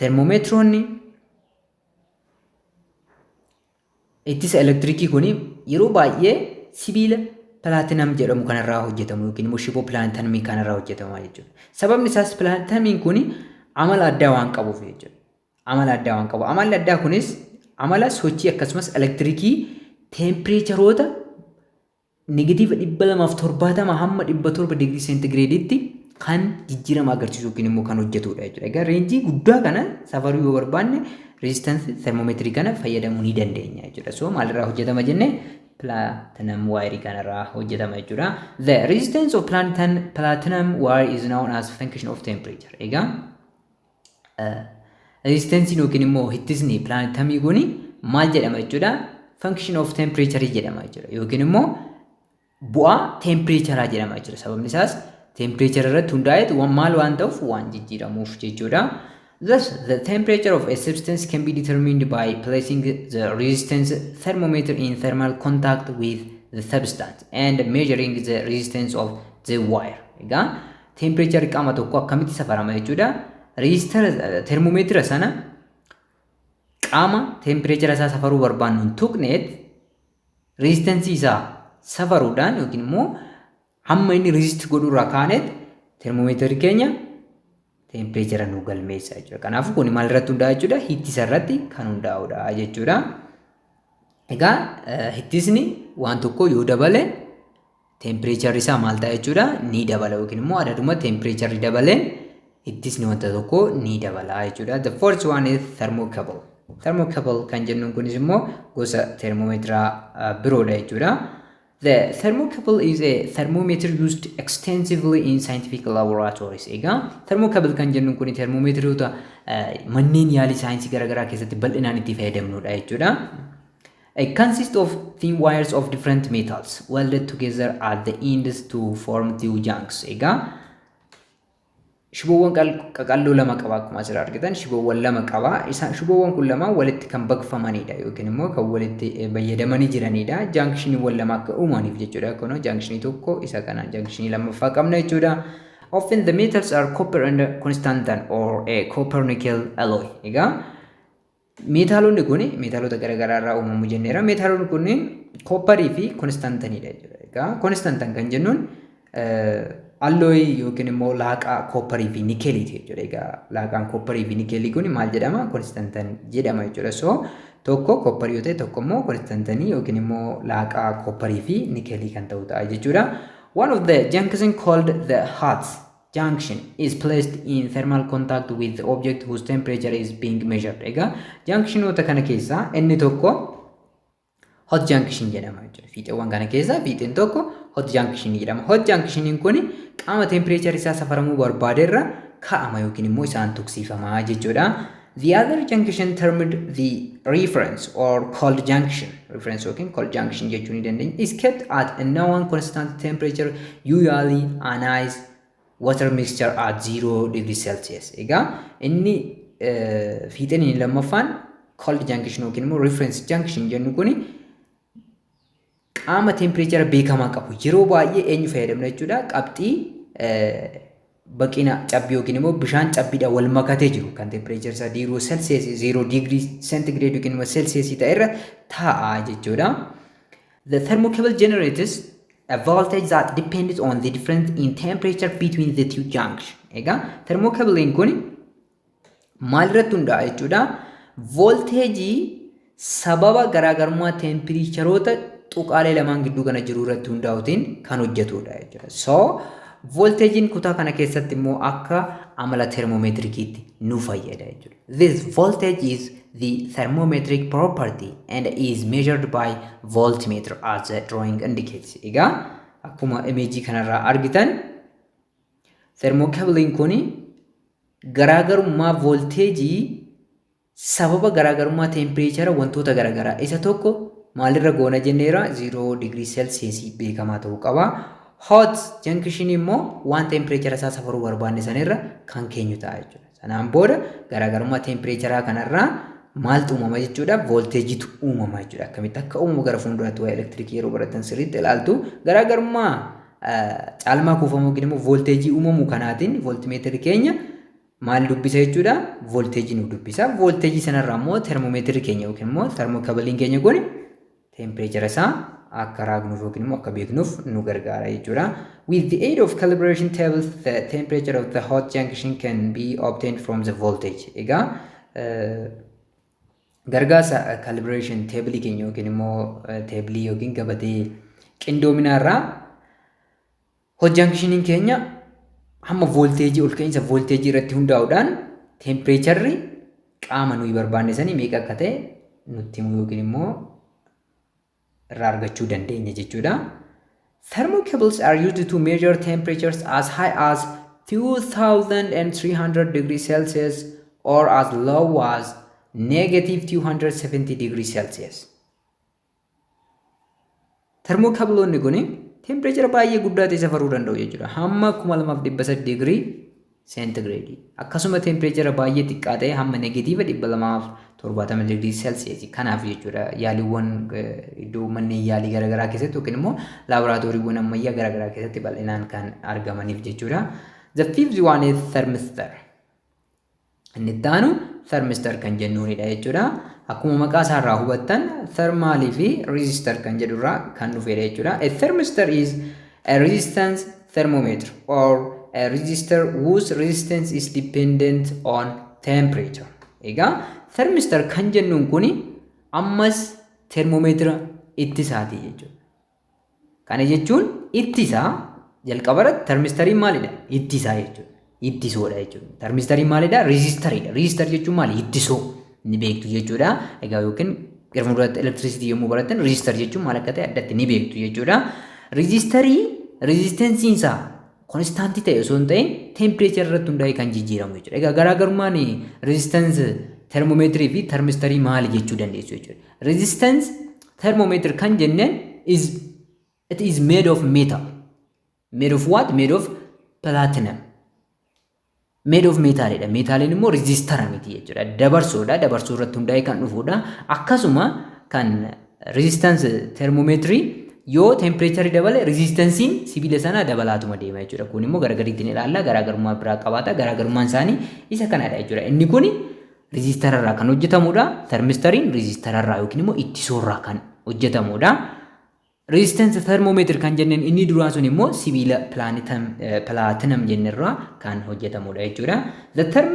[SPEAKER 1] thermometroonni ittisa elektirikii kun yeroo baay'ee sibiila platinum jedhamu kanarraa hojjetamu yookiin immoo shiboo pilaatinamii kanarraa hojjetama jechuudha. Sababni isaas pilaatinamiin kun amala addaa waan qabuuf jechuudha. Amala addaa waan qabu. Amalli addaa kunis amala sochii akkasumas elektirikii teempireecharoota negative 270 hamma 700 digirii seentigireeditti kan jijjiirama agarsiisu yookiin immoo kan hojjetudha jechuudha. Egaa range guddaa kana safaruu yoo barbaanne resistance thermomeetirii kana fayyadamuu ni dandeenya jechuudha. So maalirraa hojjetama jenne? Platinum wire kanarraa hojjetama jechuudha. The resistance of platinum wire is known as function of temperature. Egaa resistansiin yookiin immoo hittisni pilaatinamii kuni maal jedhama jechuudha? Function of temperature jedhama jechuudha. Yookiin immoo bu'aa tempireecharaa jedhama jechuudha. Sababni isaas tempireechara irratti hundaa'eet maal waan ta'uuf, waan jijjiiramuuf jechuudha. Thus, the temperature of a substance can be determined by placing the resistance thermometer in thermal contact with the substance and measuring the resistance of the wire. Egaa tempireecharri qaama tokko akkamitti safarama jechuudha? Resistor termomeetira sana qaama tempireechara isaa safaruu barbaannu hin tuqneet rezistansii isaa safaruudhaan yookiin immoo hamma inni resist godhu irraa kaaneet termomeetirri keenya tempireechara nu galmeessa jechuudha. Kanaafuu kun maal irratti hundaa'a jechuudha? Hittisa irratti kan hundaa'udha jechuudha. Egaa hittisni waan tokko yoo dabale tempireecharri isaa maal ta'a jechuudha? Ni dabala yookiin immoo adaduma tempireecharri dabaleen hittisni wanta tokko ni dabala jechuudha. The fourth one is thermocouple. Thermocouple kan jennuun kunis immoo gosa termomeetiraa biroodha jechuudha. The thermocouple is a thermometer used extensively in scientific laboratories. Egaa thermocouple kan jennuun kun termomeetiroota manneen yaalii saayinsii garaagaraa keessatti bal'inaan itti fayyadamnudha jechuudha. It consists of thin wires of different metals welded together at the ends to form two junctions. Egaa shiboowwan qaqalloo lama qaba. Akkuma asirraa argitan shiboowwan lama qaba. Isaan shiboowwan kun lama walitti kan baqfamanidha yookiin immoo kan walitti fayyadamanii jiranidha. Jaankshiniiwwan lama akka uumaniif jechuudha. Kun jaankishinii tokko, isa kana jaankishinii lammaffaa qabna jechuudha. Often the metals are copper and constantan or a copper nickel alloy. Egaa meetaalonni kun meetaalota garaagaraa irraa uumamu jenneera. Meetaalonni kun koopparii fi konstantanidha jechuudha. Egaa konstantan kan jennuun alloyii yookiin immoo laaqaa koopparii fi nikeeliiti jechuudha. Egaa laaqaan koopparii fi nikeelii kun maal jedhama? Konstantan jedhama jechuudha. So tokko koopparii yoo ta'e, tokko immoo konstantanii yookiin immoo laaqaa koopparii fi nikeelii kan ta'u ta'a jechuudha. One of the junction, called the hot junction, is placed in thermal contact with the object whose temperature is being measured. Egaa junctionoota kana keessaa inni tokko hot junction jedhama jechuudha. Fiixeewwan kana keessaa fiixeen tokko hot junction jedhama. Hot junctioniin kun qaama temperature isaa safaramuu barbaaderra kaa'ama yookiin immoo isaan tuqsiifama jechuudha. The other junction, termed the reference or cold junction, reference yookiin cold junction jechuu ni dandeenya, is kept at a known constant temperature, usually an ice water mixture at 0 degree Celsius. Egaa inni fiixeen inni lammaffaan cold junction yookiin immoo reference junction jennu kuni qaama tempireechara beekamaa qabu yeroo baay'ee eenyu fayyadamna jechuudha? Qabxii baqina cabbii yookiin immoo bishaan cabbiidhaan wal makatee jiru kan tempireechara isaa 0 Celsius, 0 degree centigrade yookiin immoo Celsius ta'e irra taa'a jechuudha. The thermocouple generates a voltage that depends on the difference in temperature between the two junctions. Egaa thermocoupleiin kun maal irratti hundaa'a jechuudha? Volteejii sababa garaagarummaa teempiriicharoota tuqaalee lamaan gidduu kana jiru irratti hundaa'uutiin kan hojjetudha jechuudha. So volteejiin kutaa kana keessatti immoo akka amala termomeetirikiitti nu fayyada jechuudha. This voltage is the thermometric property and is measured by voltmeter, as the drawing indicates. Egaa akkuma imeejii kanarraa argitan thermocoupleiin kun garaagarummaa volteejii sababa garaagarummaa teempireechara wantoota garaagaraa isa tokko maalirra goona jenneera? 0 digirii seelsiyeesii beekamaa ta'uu qaba. Hot junction immoo waan teempireechara isaa safaruu barbaanne sanirra kan keenyu ta'a jechuudha. Sanaan booda garaagarummaa teempireecharaa kanarraa maaltu uumama jechuudha? Volteejiitu uumama jechuudha. Akkamitti akka uumamu gara fuulduraatti waa'ee elektirikii yeroo baratan sirriitti ilaaltu. Garaagarummaa caalmaa kuufamuu yookiin immoo volteejii uumamu kanaatiin vooltimeetirri keenya maal dubbisa jechuudha? Volteejii nu dubbisa. Volteejii sanarraa immoo termomeetirri keenya yookiin immoo termokaabiliin keenya kun teempireechara isaa akka raagnuuf yookiin immoo akka beeknuuf nu gargaara jechuudha. With the aid of calibration tables, the temperature of the hot junction can be obtained from the voltage. Egaa gargaarsa calibration table keenya yookiin immoo table yookiin gabatee qindoominaa irraa hot junctioniin keenya hamma volteejii, ol ka'iinsa volteejii irratti hundaa'uudhaan tempireecharri qaama nuyi barbaanne sanii meeqa akka ta'e nutti himu yookiin immoo irraa argachuu dandeenya jechuudha. Thermocouples are used to measure temperatures as high as 2300 degrees Celsius or as low as negative 270 degrees Celsius. Thermocoupleonni kun temperature baay'ee guddaa ta'e safaruu danda'u jechuudha. Hamma 2300 digirii seentigireedii. Akkasuma temperature baay'ee xiqqaa ta'e hamma negative 270 digirii seelsiyeesii. Kanaaf jechuudha yaaliiwwan iddoo manneen yaalii garaagaraa keessatti yookiin immoo laaboraatooriiwwan ammayyaa garaagaraa keessatti bal'inaan kan argamaniif jechuudha. The fifth one is thermistor. Inni itti aanu thermistor kan jennuunidha jechuudha. Akkuma maqaa isaarraa hubattan, thermalii fi resistor kan jedhurraa kan dhufedha jechuudha. A thermistor is a resistance thermometer or a resistor whose resistance is dependent on temperature. Egaa thermistor kan jennuun kuni ammas termomeetira ittisaati jechuudha. Kana jechuun ittisaa jalqaba irratti thermistoriin maalidha? Ittisaa jechuudha. Ittisoodha jechuudha. Thermistoriin maalidha? Resistoriidha. Resistor jechuun maali? Ittisoo ni beektu jechuudha. Egaa yookiin gara fuulduraatti elektirisiitii yommuu barattan resistor jechuun maal akka ta'e addatti ni beektu jechuudha. Resistorii resistanceiin isaa constantii ta'e osoo hin ta'in temperature irratti hundaa'ee kan jijjiiramu jechuudha. Egaa garaagarummaan resistance thermometerii fi thermistorii maali jechuu dandeessu jechuudha. Resistance thermometer kan jenneen is made of metal. Made of what? Made of platinum. Made of metalidha. Metaliin immoo resistora miti jechuudha. Dabarsoodha. Dabarsuu irratti hundaa'ee kan dhufudha. Akkasuma kan resistance thermometerii yoo temperaturii dabale resistanceiin sibiila sanaa dabalaatuma deema jechuudha. Kun immoo garagariitti ni ilaalla. Garaagarummaa biraa qabaata. Garaagarummaan isaanii isa kanadha jechuudha. Inni kun resistorarraa kan hojjetamudha. Thermistoriin resistorarraa yookiin immoo ittisoorraa kan hojjetamudha. Resistance thermometer kan jenneen inni duraa sun immoo sibiila platinum jennirraa kan hojjetamudha jechuudha. The term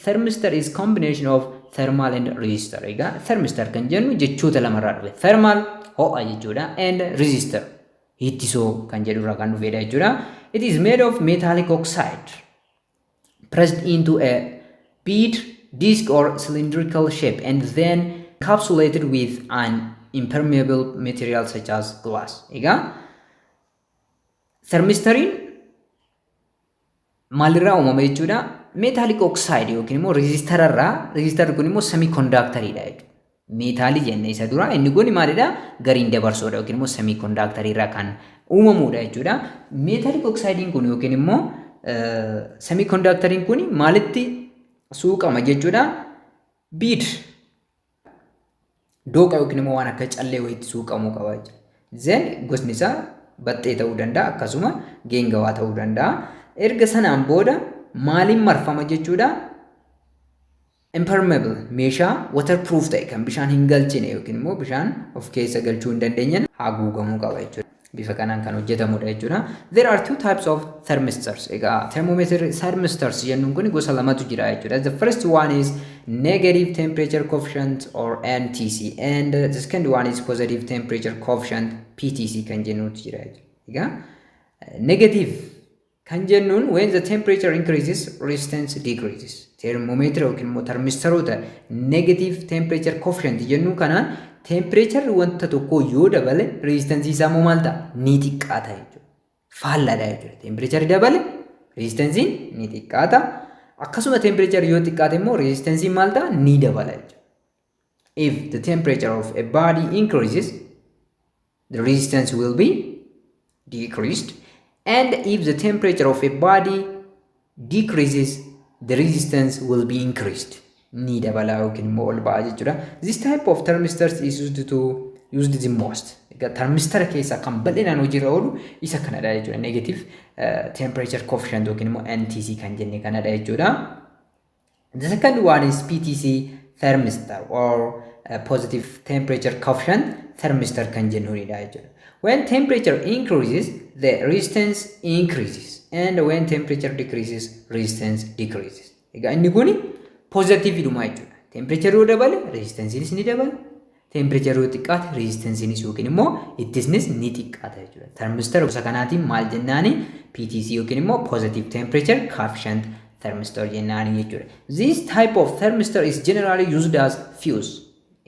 [SPEAKER 1] thermistor is combination of thermal and resistor. Egaa thermistor kan jennu jechoota lamarraa dhufe. Thermal ho'a jechuudha and resistor ittisoo kan jedhurraa kan dhufedha jechuudha. It is made of metallic oxide pressed into a bead, disc or cylindrical shape and then encapsulated with an impermeable material such as glass. Egaa thermistoriin maalirraa uumama jechuudha? Metallic oxide yookiin immoo resistorarraa. Resistorri kun immoo semiconductoriidha jechuudha. Metalii jenne isa dura, inni kun maalidha? Gariin dabarsoodha yookiin immoo semiconductorii irraa kan uumamudha jechuudha. Metallic oxideiin kun yookiin immoo semiconductoriin kun maalitti suuqama jechuudha? Bead, dooqa yookiin immoo waan akka callee wayiitti suuqamuu qaba jechuudha. Then gosni isaa baxxee ta'uu danda'a, akkasuma geengawaa ta'uu danda'a. Erga sanaan booda maaliin marfama jechuudha? Impermeable, meeshaa waterproof ta'e kan bishaan hin galchine yookiin immoo bishaan of keessa galchuu hin dandeenyen haguugamuu qaba jechuudha. Bifa kanaan kan hojjetamudha jechuudha. There are two types of thermistors. Egaa thermometer thermistors jennuun kun gosa lamatu jira jechuudha. The first one is negative temperature coefficient or NTC and the second one is positive temperature coefficient, PTC kan jennuutu jira jechuudha. Egaa negative kan jennuun when the temperature increases, resistance decreases. Thermometer yookiin immoo thermistoroota negative temperature coefficient jennu kanaan temperature wanta tokkoo yoo dabale resistance isaa immoo maal ta'a? Ni xiqqaata jechuudha. Faallaadha jechuudha. Temperature dabale resistanceiin ni xiqqaata. Akkasuma temperature yoo xiqqaate immoo resistanceiin maal ta'a? Ni dabala jechuudha. If the temperature of a body increases, the resistance will be decreased, and if the temperature of a body decreases, the resistance will be increased. Ni dabala yookiin immoo ol ba'a jechuudha. This type of thermistors is used the most. Egaa thermistor keessaa kan bal'inaan hojiirra oolu isa kanadha jechuudha. Negative temperature coefficient yookiin immoo NTC kan jenne kanadha jechuudha. The second one is PTC thermistor or positive temperature coefficient thermistor kan jennuunidha jechuudha. When temperature increases, the resistance increases, and when temperature decreases, resistance decreases. Egaa inni kun positive dhuma jechuudha. Temperature yoo dabale, resistancenis ni dabala. Temperature yoo xiqqaate, resistancenis yookiin immoo ittisnis ni xiqqaata jechuudha. Thermistor gosa kanaatiin maal jennaani? PTC yookiin immoo positive temperature coefficient thermistor jennaani jechuudha. This type of thermistor is generally used as fuse.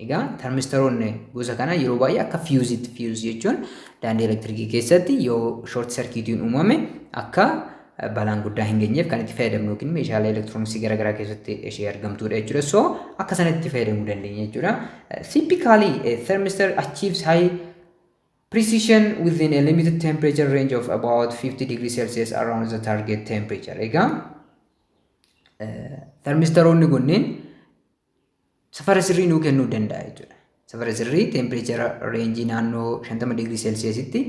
[SPEAKER 1] Egaa thermistoroonni gosa kanaa yeroo baay'ee akka fuseitti, fuse jechuun daandii elektirikii keessatti yoo short circuitiin uumame akka balaan guddaa hin geenyeef kan itti fayyadamnu yookiin meeshaalee elektirooniksii garaagaraa keessatti ishee argamtudha jechuudha. So akka sanatti itti fayyadamuu dandeenya jechuudha. Typically, a thermistor achieves high precision within a limited temperature range of about 50 degrees Celsius around the target temperature. Egaa thermistoroonni kunneen safara sirrii nuu kennuu danda'a jechuudha. Safara sirrii temperature rangeii naannoo 50 digirii Celsiusitti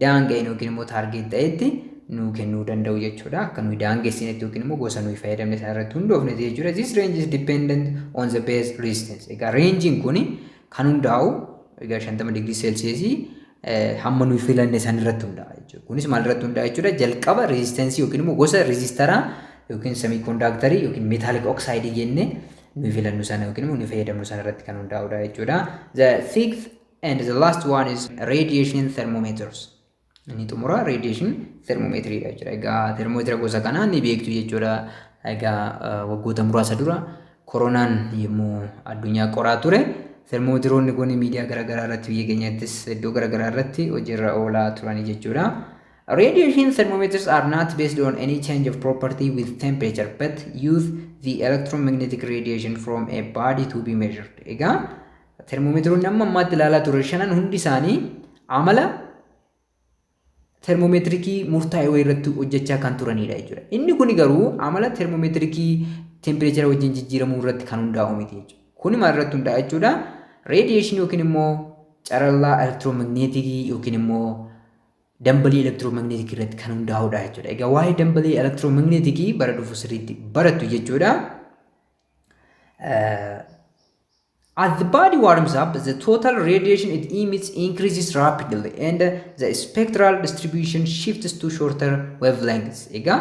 [SPEAKER 1] daanga'een yookiin immoo target ta'etti nuu kennuu danda'u jechuudha. Akka nuyi daangessinetti yookiin immoo gosa nuyi fayyadamne sana irratti hundoofne jechuudha. This range is dependent on the base resistance. Egaa rangeiin kuni kan hundaa'u egaa 50 digirii Celsiusii hamma nuyi filanne san irratti hundaa'a jechuudha. Kunis maal irratti hundaa'a jechuudha? Jalqaba resistanceii yookiin immoo gosa resistoraa yookiin semiconductorii yookiin metallic oxideii jennee nuyi filannu sana yookiin immoo nuyi fayyadamnu sana irratti kan hundaa'udha jechuudha. The sixth and the last one is radiation thermometers. Inni xumura radiation thermometeriidha jechuudha. Egaa thermometera gosa kanaa ni beektu jechuudha. Egaa waggoota muraasa dura koronaan yommuu addunyaa qoraa ture, thermometeroonni kun miidiyaa garaagaraa irratti, biyya keenyattis iddoo garaagaraa irratti hojiirra oolaa turanii jechuudha. Radiation thermometers are not based on any change of property with temperature but use the electromagnetic radiation from a body to be measured. Egaa thermometeroonni amma ammaatti ilaalaa turre shanan hundi isaanii amala thermometricii murtaa'e wayii irratti hojjechaa kan turanidha jechuudha. Inni kun garuu amala thermometricii temperature wajjin jijjiiramuu irratti kan hundaa'u miti jechuudha. Kuni maal irratti hundaa'a jechuudha? Radiation yookiin immoo carallaa electromagneticii yookiin immoo dambalii electromagneticii irratti kan hundaa'udha jechuudha. Egaa waa'ee dambalii electromagneticii bara dhufu sirriitti barattu jechuudha. As the body warms up, the total radiation it emits increases rapidly and the spectral distribution shifts to shorter wavelengths. Egaa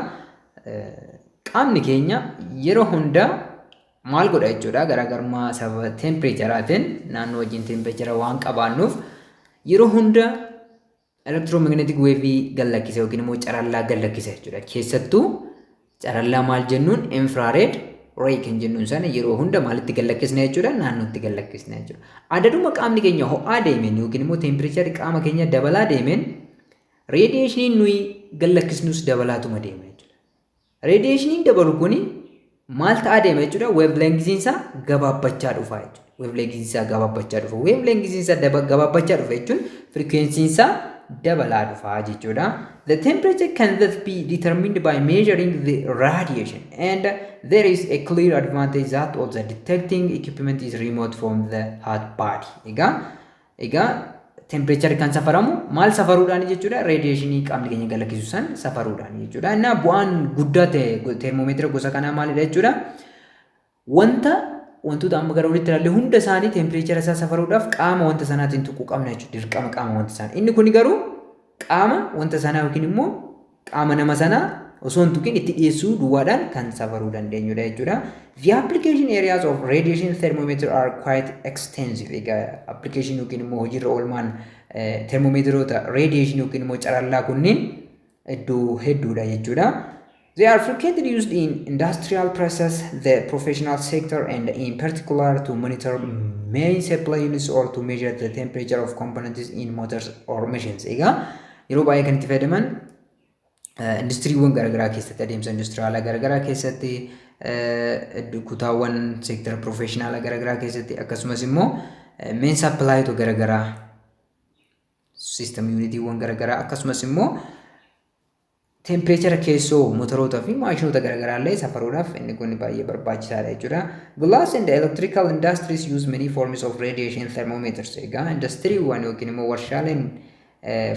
[SPEAKER 1] qaamni keenya yeroo hunda maal godha jechuudha? Garaagarummaa sababa temperatureaatiin naannoo wajjin temperature waan qabaannuuf yeroo hunda electromagnetic waveii gallakkisa yookiin immoo carallaa gallakkisa jechuudha. Keessattuu carallaa maal jennuun, infrared ray kan jennuun sana yeroo hunda maalitti gallakkisna jechuudha? Naannootti gallakkisna jechuudha. Adaduma qaamni keenya ho'aa deemeen yookiin immoo temperatureri qaama keenya dabalaa deemeen, radiationiin nuyi gallakkisnus dabalaatuma deema jechuudha. Radiationiin dabalu kuni maal ta'aa deema jechuudha? Wavelengthiin isaa gabaabbachaa dhufa jechuudha. Wavelengthiin isaa gabaabbachaa dhufa. Wavelengthiin isaa gabaabbachaa dhufa jechuun frequencyiin isaa dabalaa dhufa jechuudha. The temperature can thus be determined by measuring the radiation, and there is a clear advantage that all the detecting equipment is remote from the hot body. Egaa temperature kan safaramu maal safaruudhaan jechuudha? Radiationii qaamni keenya galakkisu san safaruudhaan jechuudha. Innaa bu'aan guddaa ta'e teermoomeetira gosa kanaa maalidha jechuudha? Wantoota amma gara olitti ilaalle hunda isaanii temperature isaa safaruudhaaf qaama wanta sanaatiin tuquu qabna jechuudha. Dirqama qaama wanta sanaa. Inni kun garuu qaama wanta sanaa yookiin immoo qaama nama sanaa osoo hin tuqin itti dhiyeessuu duwwaadhaan kan safaruu dandeenyudha jechuudha. The application areas of radiation thermometer are quite extensive. Egaa application yookiin immoo hojiirra oolmaan thermometeroota radiation yookiin immoo carallaa kunniin iddoo hedduudha jechuudha. They are frequently used in industrial process, the professional sector, and in particular to monitor main supply units or to measure the temperature of components in motors or machines. Egaa yeroo baay'ee kan itti fayyadaman industiriiwwan garaagaraa keessatti, adeemsa industiriyaalaa garaagaraa keessatti, kutaawwan seektara professionalaa garaagaraa keessatti, akkasumas immoo main supplyota garaagaraa, system unitiiwwan garaagaraa, akkasumas immoo temperature keessoo motorootaa fi maashinoota garaagaraa illee safaruudhaaf inni kun baay'ee barbaachisaadha jechuudha. Glass and electrical industries use many forms of radiation thermometers. Egaa industiriiwwan yookiin immoo warshaaleen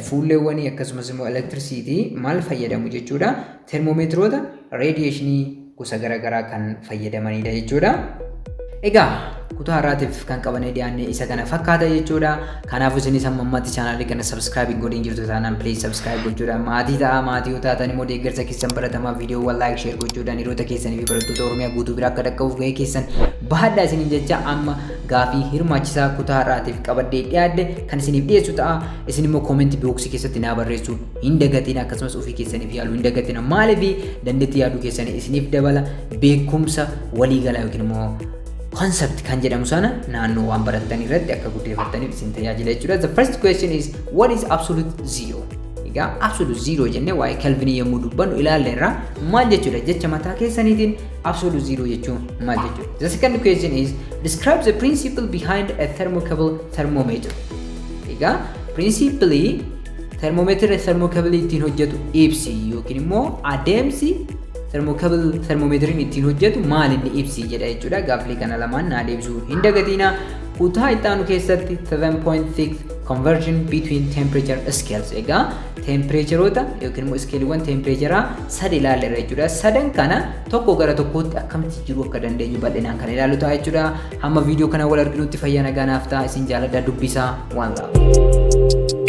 [SPEAKER 1] fuulleewwanii akkasumas immoo elektirisiitii maal fayyadamu jechuudha? Termoomeetiroota radiationii gosa garaagaraa kan fayyadamanidha jechuudha. Egaa kutaa har'aatiif kan qabannee dhiyaanne isa kana fakkaata jechuudha. Kanaafuu isinis hamma ammaatti chaanaalii kana subscribe hin godhin jirtu taanaan, please subscribe gochuudhaan maatii ta'a. Maatii yoo taatan immoo deeggarsa keessan baratamaa viidiyoowwan like, share gochuudhaan hiriyoota keessanii fi barattoota Oromiyaa guutuu bira akka dhaqqabuuf gahee keessan bahadhaa isiniin jecha, amma gaafii hirmaachisaa kutaa har'aatiif qabadhee dhiyaadde kan isiniif dhiyeessu ta'a. Isin immoo comment boxii keessatti naa barreessuu hin dagatiin, akkasumas ofii keessaniif yaaluu hin dagatina. Maaliif? Dandeettii yaaduu keessanii isiniif dabala, beekumsa waliigalaa yookiin immoo concept kan jedhamu sana naannoo waan barattan irratti akka guddeeffattaniif isin tajaajila jechuudha. The first question is, what is absolute zero? Egaa absolute zero jennee waa'ee Kelvinii yommuu dubbannu ilaalle irraa maal jechuudha? Jecha mataa keessaniitiin absolute zero jechuun maal jechuudha? The second question is, describe the principle behind a thermocouple thermometer. Egaa principle thermometer thermocouple ittiin hojjetu ibsi yookiin immoo adeemsi thermocouple thermometeriin ittiin hojjetu maal inni ibsi jedha jechuudha. Gaaffilee kana lamaan naa deebisuu hin dagatiina. Kutaa itti aanu keessatti 7.6, conversion between temperature scales. Egaa tempereecheroota yookiin immoo iskeeliiwwan tempereecheraa sadi ilaalleerra jechuudha. Sadan kana tokko gara tokkootti akkamitti jiruu akka dandeenyu bal'inaan kan ilaallu ta'a jechuudha. Hamma viidiyoo kana wal arginutti fayyaa nagaa naaf ta'a. Isin jaaladha, dubbisaa waan ta'a.